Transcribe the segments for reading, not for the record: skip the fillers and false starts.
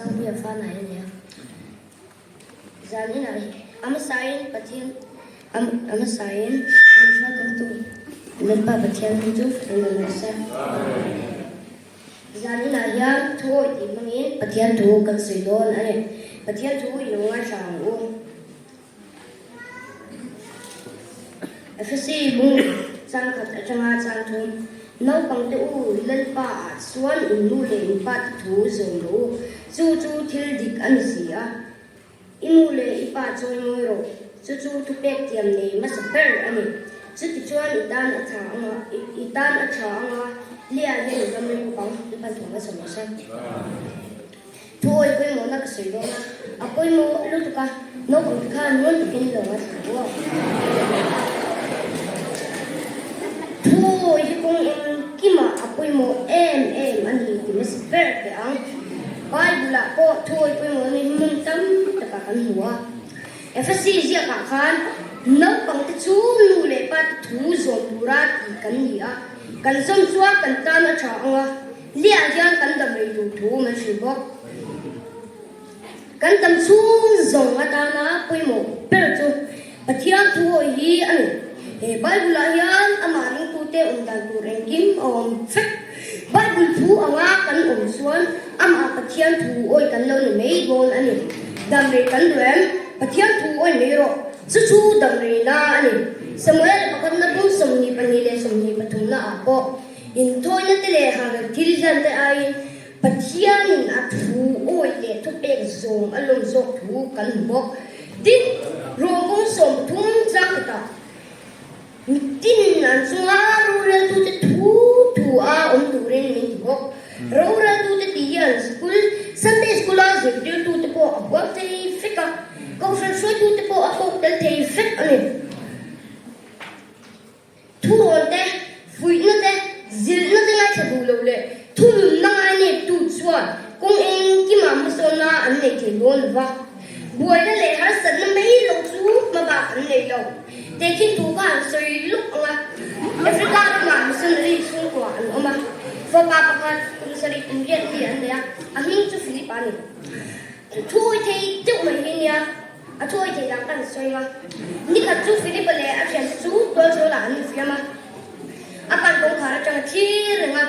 Sangpuia Fanai a ni a. Zan inah a hmasain Pathian a hmasain min hruaikawngtu Lalpa Pathian hi chu fakin a rawh se. Zan inah hian thu awih tih hmangin Pathian thu kan sawi dawn a ni. Pathian thu i lo ngaithla ang u. Efesi bung changkhat atanga changthum, Naupangte u, Lalpa ah chuan in nu leh in pa te thu zawm rawh u, chu chu thil dik a ni si a. I nu leh i pa chawi ngawi rawh, chu chu thupek thiam nei hmasa ber a ni. Chutichuan i tan a tha anga, i tan a tha anga, Leah hian i dam reng bawk ang, Lalpan thu hmasa rawh se. Thu awi pawimawhna ka sawi dawn a, a pawimawh lutuk a, naupang te khan ngun takin lo ngaithla ru a. Thu awi hi kawng engkimah a pawimawh em em a ni ti hmasa ber teh ang. Bible ah pawh thu awi pawimawhna hi hmun tam takah kan hmu a. Efesi ziakah khan naupang te chu nu leh pa te thu zawm tura tih kan ni a, kan zawm chuan kan tan a tha ang a. Liah hian kan dam rei tur thu man hrilh bawk. Kan dam chhung zawng atana pawimawh ber chu Pathian thu hawi hi a ni. He Bible-ah hian amah ringtute awm dan tur engkim a awm vek. Bible thu anga kan awm chuan amah Pathian thu awi kan lo ni mai dawn a ni. Dam rei kan duh em? Pathian thu awi mai rawh. Chu chu dam reina a ni. Samuel pakhatna bung 22 leh 23 ah pawh Inthawina te leh harel thil hian te aiin Pathianin a thu awi leh thupek zawm a lawm zawk thu kan hmu bawk. Tin, Rawngkawng 30 chang khatah mitin an chunga roreltute thu thu a awm turin min ti bawk. Roreltute tih hian school, Sunday School-a zirtirtute pawh a huam thei vek a, kohhran hruaitute pawh a tawk tel thei vek a ni. Thurawn te, fuihna te, zilhna te ngaithla duh lo leh thununna ngaineptu chuan kawng engkimah hmasawnna an nei thei dawn lo va, buaina leh harsatna mai lo chu hmabak an nei lo. Tehkhin thu kha an sawi luk ang a, Africa ramah missionary chhungkua an awm a, fapa pakhat kum sarih kum riat mi an nei a, a hming chu Philip a ni. Thu awi thei deuh mai hi nia. A thu awi theih dan kan sawi a. Nikhat chu Philip-a leh a thiante chu tualzawlah an infiam a. A pan kawngkhar atang a thlir reng a.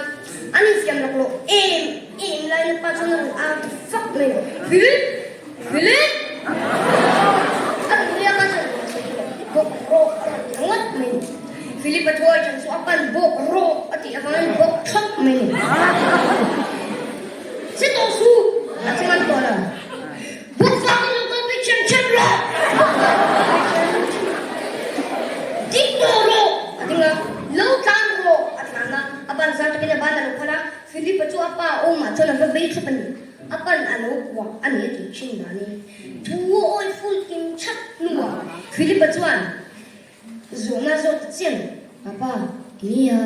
An infiam lawk loh em em laiin a pa chuan a rawn au ta fak mai a, Philip! Philip! A rawn nui a, pa chuan a sawi lo. Bawk rawh a rawn ti ta ngawt mai ni. Philip-a thu awi than chu a pan bawk rawh a tih avangin bawk thlawp mai ni. Che tawh suh! A che ngam tawh lo. Bawk vangin lo kal phei ṭhiam ṭhiam rawh! Ding tawh rawh! A ding a, lo tlan rawh! A tlan a, a ban zar takin a ban a lo phal a, Philip-a chu a pa awmah chuan a va vei thlap a ni. A pan a lo kuah a ni a tih ṭhin danin thu a awi ful kim ṭhak hnuah Philip-a chuan Zawhna zawk ta chiang, Papa, nia.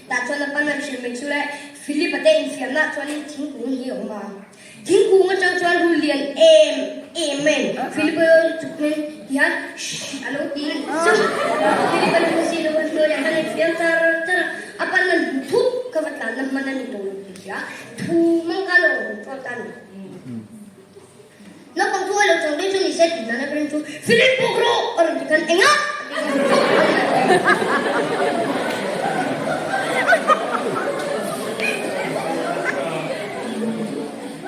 Tah chuan a pan a hrilh mai chu le, Philip-a te infiamna chuanin thingkung hi a awm a. Thingkung atang chuan rul lian em em mai Philip-a chuk hmel tihian shh a lo ti zauh. Philip-a lu si lo a hnuaiah khan a infiam char char a, a pan a hmu thut ka va tlanna hman a ni tawh lo tih hria, thu mang khan a rawn control ta a ni. Naupang chu a lo chang daih chu ni se tih nana ka rin chu Philip bawk rawh a rawn ti khan engah a ti khan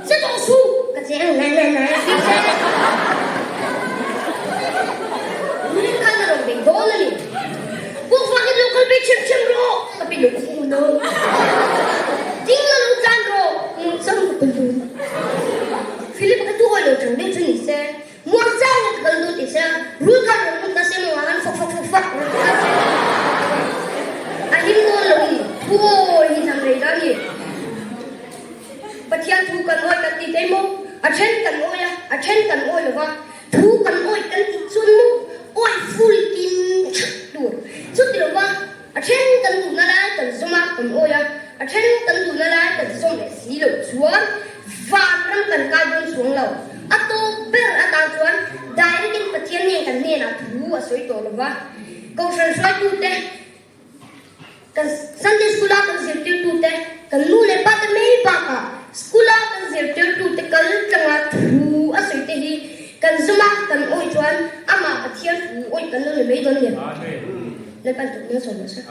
Che tawh suh ka che ang na na na ti se Rin khan a rawn bei dawn a ni Bawk vangin lo kal bei ṭhiam ṭhiam rawh ka pe lo u no Ding la lo tlan rawh nungchang ka pe lo. Philip ka tu awi lo chang deuh chu ni se, muang chang in ka kal dawn ti se, rul khan rawn hmun ta se maw ang an fak fak fak fak rawn ti ta se a him dawn lo ni, thu awi hi hnam rei la ni. Pathian thu kan awi kan ti thei maw? A then kan awi a, a then kan awi lo va, thu kan awi kan tih chuan maw awi ful kim thak tur, chuti lo va a then kan duhna lai kan zawm a, kan awi a, a then kan duhna lai kan zawm leh si loh chuan vanram kan kai dawn chuang lo. A tawp ber atan chuan direct in Pathian nen kan hnenah thu a sawi tawh lo va, Kohhran hruaitute, kan Sunday School a kan zirtirtute, kan nu leh pa te mai bakah school a kan zirtir. Kan zawm a, kan awih chuan amah Pathian thu awih kan lo ni mai dawn nia. Lalpan tukna sawm rawh se.